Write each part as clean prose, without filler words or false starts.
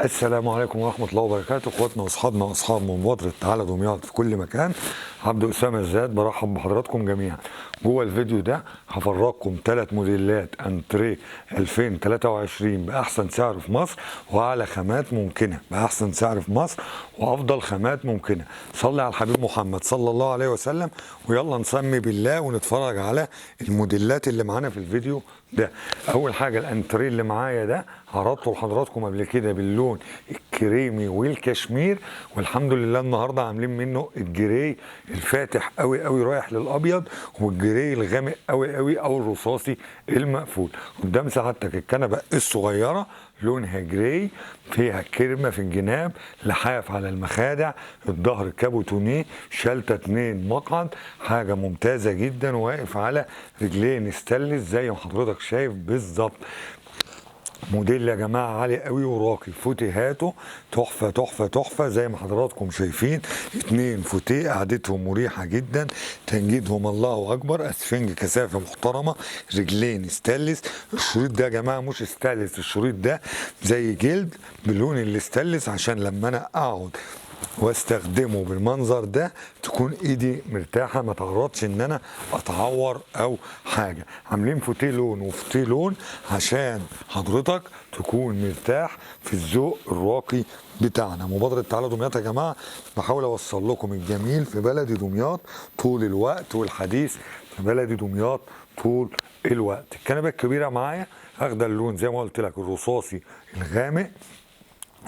السلام عليكم ورحمة الله وبركاته. اخواتنا واصحابنا واصحاب مبادرة تعالى دمياط في كل مكان، عبد أسامة الزاد برحب بحضراتكم جميعا. جوه الفيديو ده هفرجكم 3 موديلات انتريه 2023 بأحسن سعر في مصر وأعلى خامات ممكنة، بأحسن سعر في مصر وأفضل خامات ممكنة. صلي على الحبيب محمد صلى الله عليه وسلم، ويلا نسمي بالله ونتفرج على الموديلات اللي معانا في الفيديو ده. أول حاجة الانتريه اللي معايا ده عرضته لحضراتكم قبل كده باللون الكريمي والكشمير، والحمد لله النهارده عاملين منه ال gray الفاتح قوي قوي رايح للابيض، وال gray الغامق قوي قوي او الرصاصي المقفول. قدام سعادتك الكنبة الصغيرة لونها gray، فيها كرمه في الجناب، لحاف على المخادع، الظهر كابوتونيه، شالته 2 مقعد، حاجة ممتازة جدا، واقف على رجلين ستانلس زي ما حضرتك شايف بالظبط. موديل يا جماعة عالي قوي وراقي، فوتيهاته تحفة تحفة تحفة زي ما حضراتكم شايفين. 2 فوتيه قعدتهم مريحه جدا، تنجيدهم الله اكبر، اسفنج كثافة محترمه، رجلين ستانلس. الشريط ده يا جماعة مش ستانلس، الشريط ده زي جلد بلون الستانلس عشان لما انا اقعد واستخدمه بالمنظر ده تكون ايدي مرتاحة، ما تعرضش ان انا اتعور او حاجة. عاملين فوتيه لون وفوتيه لون عشان حضرتك تكون مرتاح في الذوق الراقي بتاعنا. مبادرة تعالى دمياط يا جماعة بحاول اوصل لكم الجميل في بلدي دمياط طول الوقت، والحديث في بلدي دمياط طول الوقت. الكنبة الكبيرة معايا اخده اللون زي ما قلت لك الرصاصي الغامق،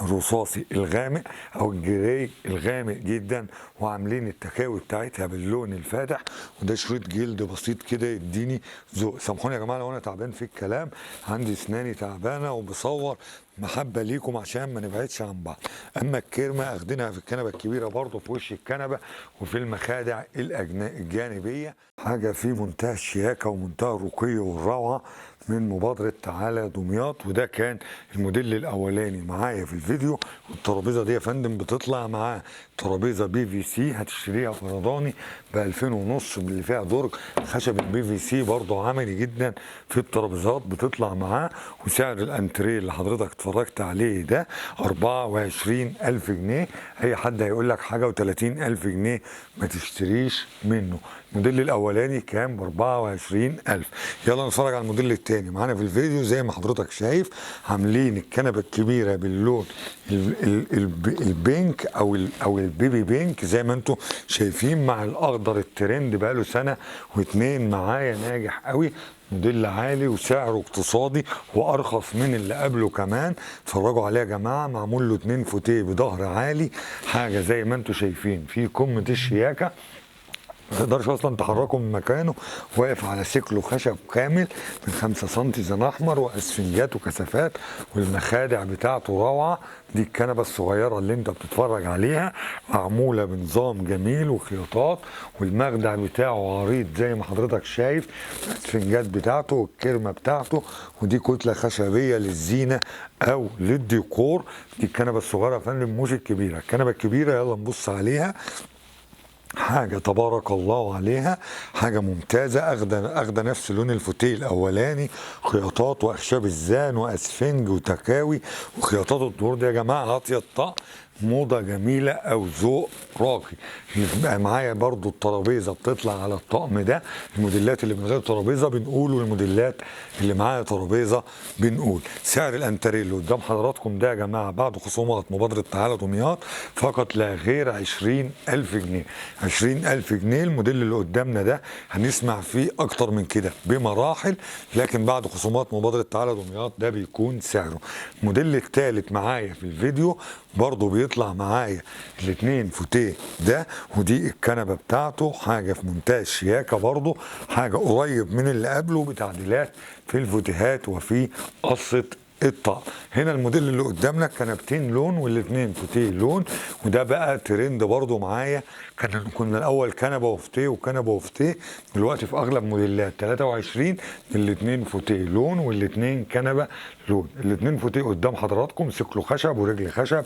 الرصاصي الغامق او ال gray الغامق جدا، وعاملين التكاوي بتاعتها باللون الفاتح، وده شريط جلد بسيط كده يديني ذوق. سامحوني يا جماعة لو انا تعبان في الكلام، عندي اسناني تعبانة وبصور محبة ليكم عشان ما نبعدش عن بعض. اما الكرمة اخدينها في الكنبة الكبيرة برضو في وش الكنبة وفي المخادع الجانبية، حاجة في منتهى الشياكه ومنتهى الرقي والروعه من مبادرة تعالى دمياط. وده كان الموديل الاولاني معايا في الفيديو. والترابيزه دي يا فندم بتطلع معاه ترابيزة PVC هتشتريها فرداني ب 2500 اللي فيها درج خشب ال PVC برضو عملي جدا في الترابيزات بتطلع معاه. وسعر الانتريه اللي حضرتك اتفرجت عليه ده 24000 جنيه. اي حد هيقول لك حاجة و30000 جنيه ما تشتريش منه. الموديل الاولاني كان ب 24000. يلا نتفرج على الموديل الثاني معانا في الفيديو. زي ما حضرتك شايف عاملين الكنبة الكبيرة باللون ال pink او ال baby pink زي ما انتم شايفين، مع الاخضر الترند بقاله سنة واتنين معايا ناجح قوي، موديل عالي وسعره اقتصادي وارخص من اللي قبله كمان. اتفرجوا عليه يا جماعة، معمول له 2 فوتيه بظهر عالي، حاجة زي ما انتم شايفين في قمة الشياكه، ما تقدرش اصلا تحركه من مكانه، واقف على سيكله خشب كامل من 5 سم زان احمر واسفنجات وكثافات، والمخادع بتاعته روعه. دي الكنبة الصغيرة اللي انت بتتفرج عليها معمولة بنظام جميل وخياطات، والمخدع بتاعه عريض زي ما حضرتك شايف، الاسفنجات بتاعته والكرمه بتاعته، ودي كتلة خشبيه للزينة او للديكور. دي الكنبة الصغيرة يا فندم مش الكبيرة. الكنبة الكبيرة يلا نبص عليها، حاجة تبارك الله عليها، حاجة ممتازة، أخدة نفس لون الفوتيه الأولاني، خياطات وأخشاب الزان وأسفنج وتكاوي وخياطات الدور دي يا جماعة عاطية الطقم موضة جميلة أو ذوق راقي. يبقى معايا برضو الترابيزة بتطلع على الطقم ده. الموديلات اللي من غير ترابيزة بنقول، والموديلات اللي معايا ترابيزة بنقول. سعر الانتريه اللي قدام حضراتكم ده يا جماعة بعد خصومات مبادرة تعالى دمياط فقط لا غير 20000 جنيه. 20000 جنيه الموديل اللي قدامنا ده هنسمع فيه أكتر من كده بمراحل، لكن بعد خصومات مبادرة تعالى دمياط ده بيكون سعره. الموديل الثالث معايا في الفيديو برضو بيطلع معايا الاتنين فوتيه ده، ودي الكنبة بتاعته، حاجة في منتهى الشياكه، برضو حاجة قريب من اللي قبله بتعديلات في الفوتيهات وفي قصة الطقم. هنا الموديل اللي قدامنا كنبتين لون والاتنين فوتيه لون، وده بقى ترند برضو معايا. كنا الاول كنبة وفوتيه وكنبه وفوتيه، دلوقتي في اغلب موديلات 23 الاتنين فوتيه لون والاتنين كنبة لون. الاتنين فوتيه قدام حضراتكم سيكلو خشب ورجل خشب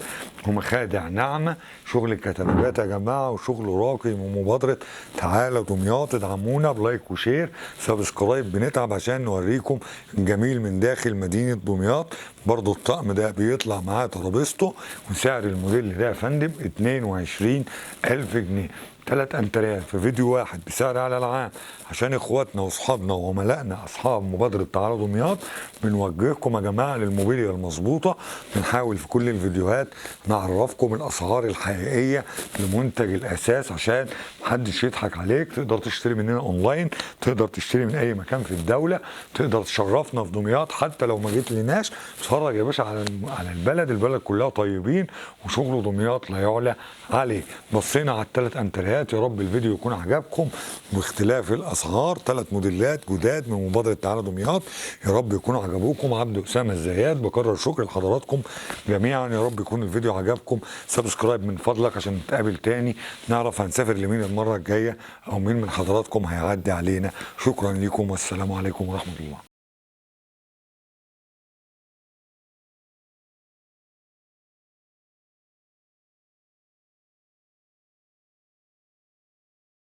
ومخادع ناعمة، شغل الكتالوجات يا جماعة وشغل راقي من مبادرة تعالى دمياط. ادعمونا ب like و share subscribe، بنتعب عشان نوريكم الجميل من داخل مدينة دمياط. دمياط. برضو الطقم ده بيطلع معاه ترابيزته، وسعر الموديل ده يا فندم 22,000 جنيه. 3 انتريات في فيديو واحد بسعر على العام عشان اخواتنا واصحابنا وعملائنا اصحاب مبادرة تعالوا دمياط. بنوجهكم يا جماعة للموبيليا المظبوطه، بنحاول في كل الفيديوهات نعرفكم الاسعار الحقيقية لمنتج الاساس عشان محدش يضحك عليك. تقدر تشتري مننا اونلاين، تقدر تشتري من اي مكان في الدولة، تقدر تشرفنا في دمياط حتى لو ما جيت لناش. اتفرج يا باشا على البلد، البلد كلها طيبين وشغل دمياط لا يعلى عليه. بصينا على الثلاث انتريات، يا رب الفيديو يكون عجبكم باختلاف الاسعار. 3 موديلات جداد من مبادرة تعالى دمياط، يا رب يكونوا عجبوكم. عبد اسامة الزيات بكرر شكر لحضراتكم جميعا، يا رب يكون الفيديو عجبكم. subscribe من فضلك عشان نتقابل تاني، نعرف هنسافر لمين المرة الجاية او مين من حضراتكم هيعدي علينا. شكرا لكم والسلام عليكم ورحمة الله.